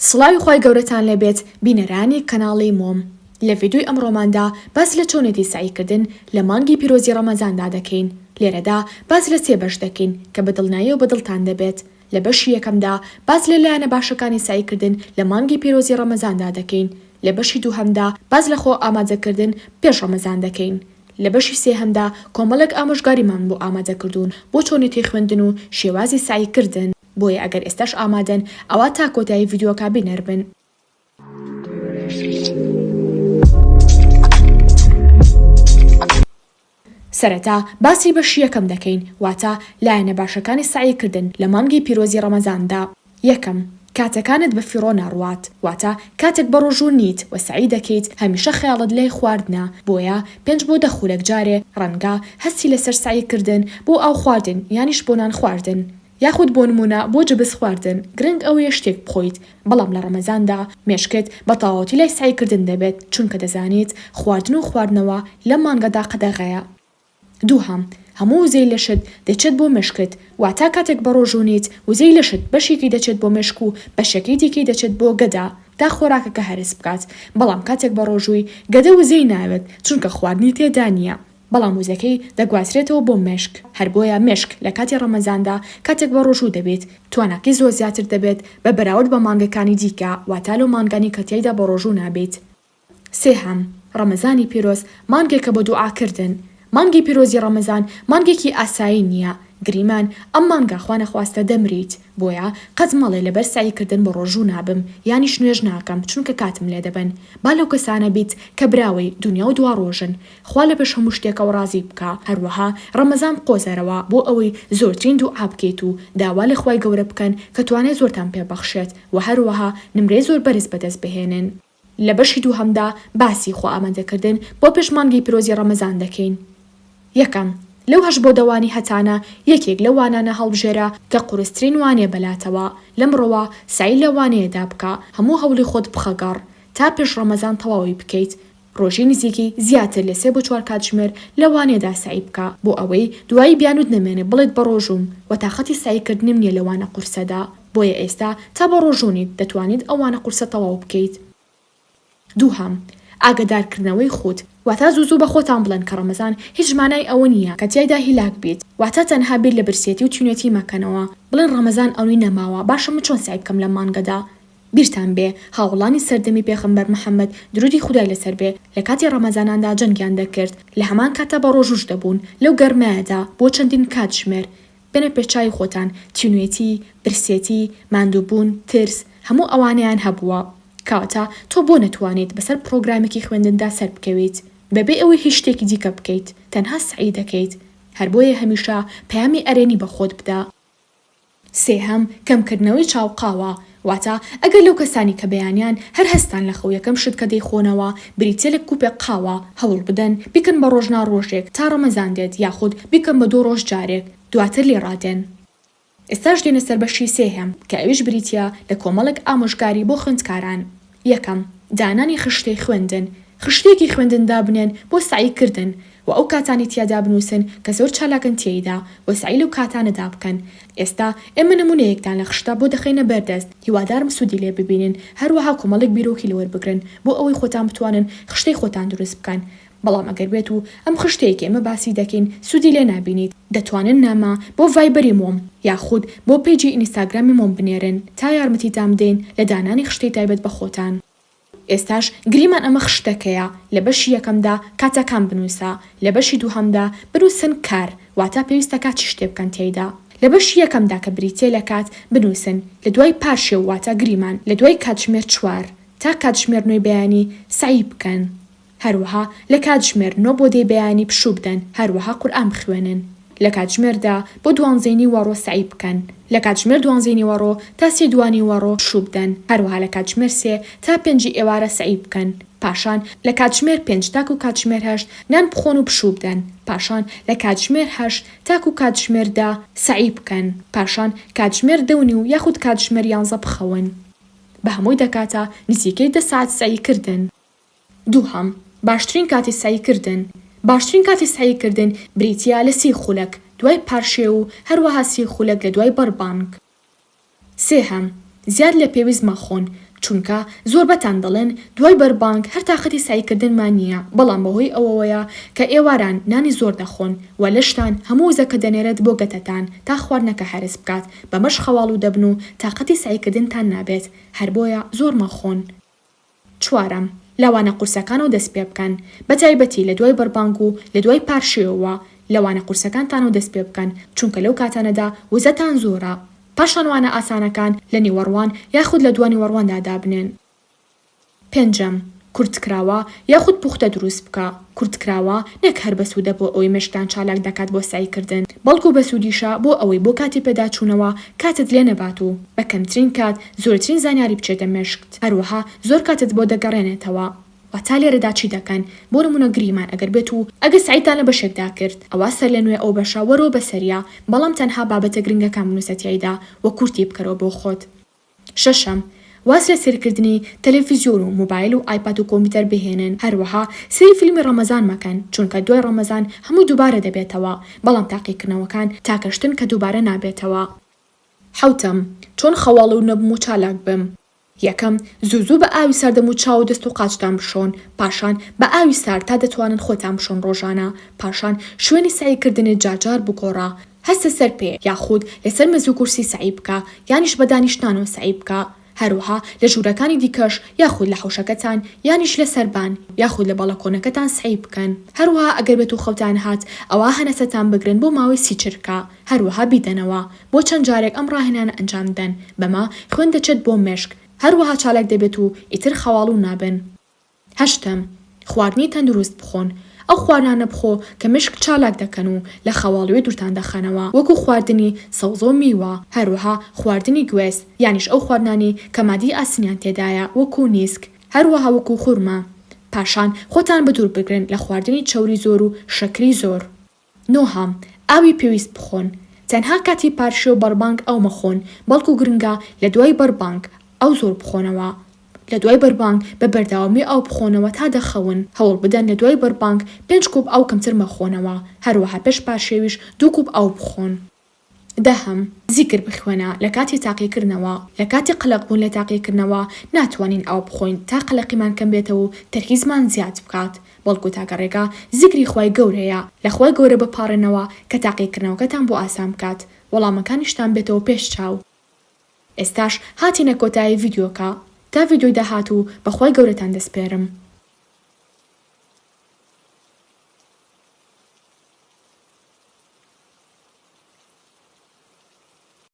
سڵاوی خوای گەورەتان لێبێت بینەرانی کەناڵی مۆم لە ڤیدیۆی ئەمڕۆماندا باس لە چۆنێتی سەعی کردن لە مانگی پیرۆزی ڕەمەزاندا دەکەین لێرەدا باس لە سێ بەش دەکەین کە بە دڵنیایەوە بە دڵتان دەبێت لە بەشی یەکەمدا باس لە لایەنە باشەکانی سەعی کردن لە مانگی پیرۆزی ڕەمەزاندا دەکەین لە بەشی دووهەمدا باس لە خۆ ئامادەکردن پێش ڕەمەزان دەکەین لە بەشی سێهەمدا کۆمەڵێک ئامۆژگاریمان بۆ ئامادە کردوون بۆ چۆنێتی خوێندن و شێوازی سەعی کردن. بۆیە ئەگەر ئێستاش ئامادەن ئەوا تا کۆتایی ڤیدیۆکە بینەر بن. سەرەتا باسی بەشی یەکەم دەکەین واتە لایەنە باشەکانی سەعی کردن لە مانگی پیرۆزی ڕەمەزاندا. یەکەم، کاتەکانت بە فیڕۆ ناڕوات واتە کاتێک بەڕۆژوو نیت و سەعی دەکەیت هەمیشە خەیاڵت لای خواردنە بۆیە پێنج بۆ دە خولەک جارێ ڕەنگە هەستی لەسەر سەعی کردن بۆ ئاو خواردن یانیش بۆ نان خواردن یاخود بۆ نموونە بۆ جبس خواردن گرنگ ئەوەیە شتێک بخۆیت، بەڵام لە ڕەمەزاندا مێشکت بە تەواوەتی لای سەعی کردن دەبێت چونکە دەزانیت خواردن و خواردنەوە لەم مانگەدا قەدەغەیە. دووهەم، هەموو وزەی لەشت دەچێت بۆ مێشکت، واتا کاتێک بەڕۆژوو نیت وزەی لەشت بەشێکی دەچێت بۆ مێشک و بەشەکەی دیکەی دەچێت بۆ گەدە تا خۆراکەکە هەرس بکات، بەڵام کاتێک بەڕۆژووی گەدە وزەی ناوێت چونکە خواردنی تێدا نییە. بەڵام وزەکەی دەگوازرێتەوە بۆ مێشک، هەر بۆیە مێشک لە کاتی ڕەمەزاندا کاتێک بە ڕۆژوو دەبیت تواناکەی زۆر زیاتر دەبێت بە بەراورد بە مانگەکانی دیکە واتا لەو مانگانەی کە تیایدا بە ڕۆژوو نابیت. سێهەم، ڕەمەزانی پیرۆز مانگێکە بۆ دوعا کردن، مانگی پیرۆزی ڕەمەزان مانگێکی ئاسایی نییە، گریمان ئەم مانگە خوانەخواستە دەمریت، بۆیە قەت مەڵێ لەبەر سەعی کردن بە ڕۆژوو نابم یانیش نوێژ ناکەم چونکە کاتم لێدەبەن، با لەو کەسانە بیت کە براوەی دونیا و دواڕۆژن، خوا لە پێش هەموو شتێکەوە ڕازی بکا، هەروەها ڕەمەزان بقۆزەرەوە بۆ ئەوەی زۆرترین دوعا بکەیت و داوا لە خوای گەورە بکەن کە توانای زۆرتان پێ بەخشێت وە هەروەها نمرەی زۆر بەرز بەدەست بهێنن. لە بەشی دووهەمدا باسی خۆ ئامادەکردن بۆ پێش مانگی پیرۆزی ڕەمەزان دەکەین. یەکەم، لەو هەشت بۆ دە وانەی هەتانە یەکێک لەو وانانە هەڵبژێرە کە قورسترین وانەیە بەلاتەوە، لەمڕۆوە سەعی لەو وانەیەدا بکە، هەموو هەوڵی خۆت بخە گەڕ تا پێش ڕەمەزان تەواوی بکەیت، ڕۆژی نزیکەی زیاتر لە سێ بۆ چوار کاتژمێر لە وانەیەدا سەعی بکە بۆ ئەوەی دوایی بیانوت نەمێنێ بڵێت بەڕۆژووم و تاقەتی سەعی کردنم نیە لە وانە قورسەدا بۆیە ئێستا تا بەڕۆژوو نیت دەتوانیت ئەو وانە قورسە تەواو بکەیت. دووهەم، ئاگەدارکردنەوەی خود، واتا زوو زوو بە خۆتان بڵێن کە ڕەمەزان هیچ مانای ئەوە نیە کە تیایدا هیلاک بیت واتا تەنها بیر لە برسیەتی و تینوێتی مەکەنەوە بڵێن ڕەمەزان ئەوی نەماوە باشە من چۆن سەعی بکەم لەم مانگەدا بیرتان بێ هاوەڵانی سەردەمی پێغەمبەر محمد درودی خودای لەسەر بێ لە کاتی ڕەمەزاناندا جەنگیان دەکرد لە هەمان کاتا بە ڕۆژووش دەبوون لەو گەرمایەدا بۆ چەندین کاتژمێر بێنە پێشچاوی خۆتان تینوێتی برسێتی ماندووبوون ترس هەموو ئەوانەیان هەبووە کەواتە تۆ بۆ نەتوانیت بەسەر پڕۆگرامێکی خوێندندا سەربکەویت بەبێ ئەوەی هیچ شتێکی دیکە بکەیت تەنها سەعی دەکەیت هەر بۆیە هەمیشە پەیامی ئەرێنی بە خۆت بدە. سێهەم، کەمکردنەوەی چا و قاوە، واتە ئەگەر لەو کەسانی کە بەیانیان هەر هەستان لە خەو یەکەم شت کە دەیخۆنەوە بریتیە لە کوپێک قاوە، هەوڵ بدەن بیکەن بە ڕۆژ نا ڕۆژێک تا ڕەمەزان دێت یاخود بیکەن بە دوو ڕۆژ جارێک دواتر لێی ڕادێن. ئێستاش دێینە سەر بەشی سێهەم کە ئەویش بریتیە لە کۆمەڵێک ئامۆژگاری بۆ خوێندکاران. یەکەم، دانانی خشتەی خوێندن، خشتەیەکی خوێندن دابنێن بۆ سەعی کردن وە ئەو کاتانەی تیادا بنوسن کە زۆر چالاکن تێیدا وە سەعی لەو کاتانەدا بکەن ئێستا ئێمە نمونەیەکتان لە خشتە بۆ دەخەینە بەردەست هیوادارم سودی لێ ببینن هەروەها کۆمەڵێک بیرۆکی لێوەربگرن بۆ ئەوەی خۆتان بتوانن خشتەی خۆتان دروست بکەن بەڵام ئەگەر بێت و ئەم خشتەیە کە ئێمە باسی دەکەین سوودی لێ نابینیت دەتوانن نامە بۆ ڤایبەری مۆم یاخود بۆ پەیجی ئینستاگرامی مۆم بنێرن تا یارمەتیتان بدەین لە دانانی خشتەی تایبەت بە خۆتان. ئێستاش گریمان ئەمە خشتەکەیە لە بەشی یەکەمدا کاتەکان بنووسە لە بەشی دووهەمدا بنووسن کار واتا پێویستە کات چ شتێ بکەن تیایدا لە بەشی یەکەمدا کە بریتیە لە کات بنووسن لە دوای پارشێو واتا گریمان لە دوای کاتژمێر چوار تا کاتژمێر نۆی بەیانی سەعی بکەن. هەروەها لە کاتژمێر نۆ بۆ دەی بەیانی پشوو بدەن، هەروەها قورئان بخوێنن. لە کاتژمێر دە بۆ دوانزەی نیوەڕۆ سەعی بکەن. لە کاتژمێر دوانزەی نیوەڕۆ تا سێی دوانیوەڕۆ پشوو بدەن. هەروەها لە کاتژمێر سێ تا پێنجی ئێوارە سەعی بکەن. پاشان لە کاتژمێر پێنج تاکو کاتژمێر هەشت نان بخۆن و پشوو بدەن. پاشان لە کاتژمێر هەشت تاکو کاتژمێر دە سەعی بکەن. پاشان کاتژمێر دە و نیو یاخود کاتژمێر یانزە بخەون. بە هەمووی دەکاتە نزیکەی دە سەعات سەعی کردن. دووهەم، باشترین کاتی سەعی کردن، باشترین کاتی سەعی کردن بریتیە لە سی خولەک دوای پارشێو و هەروەها سی خولەک لە دوای بەربانگ. سێهەم، زیاد لە پێویست مەخۆن، چونکە زۆربەتان دەڵێن دوای بەربانگ هەر تاقەتی سەعیکردنمان نییە، بەڵام بەهۆی ئەوەوەیە کە ئێواران نانی زۆر دەخۆن و لەشتان هەموو وزەکە دەنێرێت بۆ گەتەتان تا خواردنەکە هەرس بکات، بەمەش خەواڵوو دەبن و تاقەتی سەعیکردنتان نابێت، هەر بۆیە زۆر مەخۆن. چوارەم، لە وانە قورسەکانەوە دەست پێ بکەن، بە تایبەتی لە دوای بەربانگ و لە دوای پارشێوەوە لە وانە قورسەکانتانەوە دەست پێ بکەن، چونکە لەو کاتانەدا وزەتان زۆرە، پاشان وانە ئاسانەکان لە نیوەڕوان یاخود لە دوانیوەڕواندا دابنێن. پێنجەم، کورتکراوە یاخود پوختە دروست بکە، کورتکراوە نەک هەر بەسوودە بۆ ئەوەی مێشکتان چالاک دەکات بۆ سەعیکردن، بەڵکو بەسوودیشە بۆ ئەوەی بۆ کاتی پێداچوونەوە کاتت لێ نەبات و بە کەمترین کات زۆرترین زانیاری بچێتە مێشکت، هەروەها زۆر کاتت بۆ دەگەڕێنێتەوە. واتا لێرەدا چی دەکەن؟ بۆ نموونە گریمان ئەگەر بێت و ئەگەر سەعیتان لە بەشێکدا کرد ئەوا سەرلەنوێ ئەو بەشە وەرەوە بەسەریا بەڵام تەنها بابەتە گرنگەکان بنووسە تیایدا و کورتی بکەرەوە بۆ خۆت. شەشەم، واز لە سەیرکردنی تەلەفیزیۆن و مۆبایل و ئایپاد و کۆمپیوتەر بهێنن، هەروەها سەیری فیلمی ڕەمەزان مەکەن، چونکە دوای ڕەمەزان هەمووی دووبارە دەبێتەوە، بەڵام تاقیکردنەوەکان تاکە شتن کە دووبارە نابێتەوە. حەوتەم، چۆن خەواڵوو نەبم و چالاک بم؟ یەکەم، زوو زوو بە ئاوی سارد دەم و چاو و دەست و قاچتان بشۆن، پاشان بە ئاوی سارد تا دەتوانن خۆتان بشۆن ڕۆژانە، پاشان شوێنی سەعی کردنت جار جار بگۆڕە، هەستە سەر پێ یاخود لەسەر مێز و کورسی سەعی بکە یانیش بە دانیشتنانەوە سەعی بکە، هەروەها لە ژوورەکانی دیکەش یاخود لە حەوشەکەتان یانیش لە سەربان یاخود لە بەڵەکۆنەکەتان سەعی بکەن، هەروەها ئەگەر بێتو خەوتان هات ئەوا هەنەسەتان بگرن بۆ ماوەی 30 چرکە، هەروەها بیدەنەوە بۆ چەند جارێک ئەم ڕاهێنانە ئەنجام بدەن بەمە خوێن دەچێت بۆ مێشک هەروەها چالاک دەبێت و ئیتر خەواڵوو نابن. هەشتەم، خواردنی تەندروست بخۆن، ئەو خواردنانە بخۆ کە مێشک چالاک دەکەن و لە خەواڵووی دوورتان دەخەنەوە وەکو خواردنی سەوزە و میوە، هەروەها خواردنی گوێز یانیش ئەو خواردنانەی کە مادەی ئاسنیان تێدایە وەکو نیسک هەروەها وەکو خورما، پاشان خۆتان بەدوور بگرن لە خواردنی چەوری زۆر و شەکری زۆر. نۆهەم، ئاوی پێویست بخۆن، تەنها کاتی پارشێو و بەربانگ ئاو مەخۆن، بەڵکو گرنگە لە دوای بەربانگ ئاو زۆر بخۆنەوە. لە دوای بەربانگ بە بەردەوامی ئاو بخۆنەوە تا دەخەون، هەوڵ بدەن لە دوای بەربانگ پێنج کوپ ئاو کەمتر مەخۆنەوە، هەروەها پێش پارشێویش دوو کوپ ئاو بخۆن. دەهەم، زیکر بخوێنە لە کاتی تاقیکردنەوە، لە کاتی قەلەق بوون لە تاقیکردنەوە ناتوانین ئاو بخۆین تا قەلەقیمان کەم بێتەوە و تەرکیزمان زیاد بکات، بەڵکو تاکە ڕێگا زیکری خوای گەورەیە، لە خوای گەورە بپاڕێنەوە کە تاقیکردنەوەکەتان بۆ ئاسان بکات، وەڵامەکانیشتان بێتەوە پێش چاو. ئێستاش هاتینە کۆتایی ڤیدیۆکە، تا ڤیدیۆی داهاتوو بە خوای گەورەتان دەسپێرم.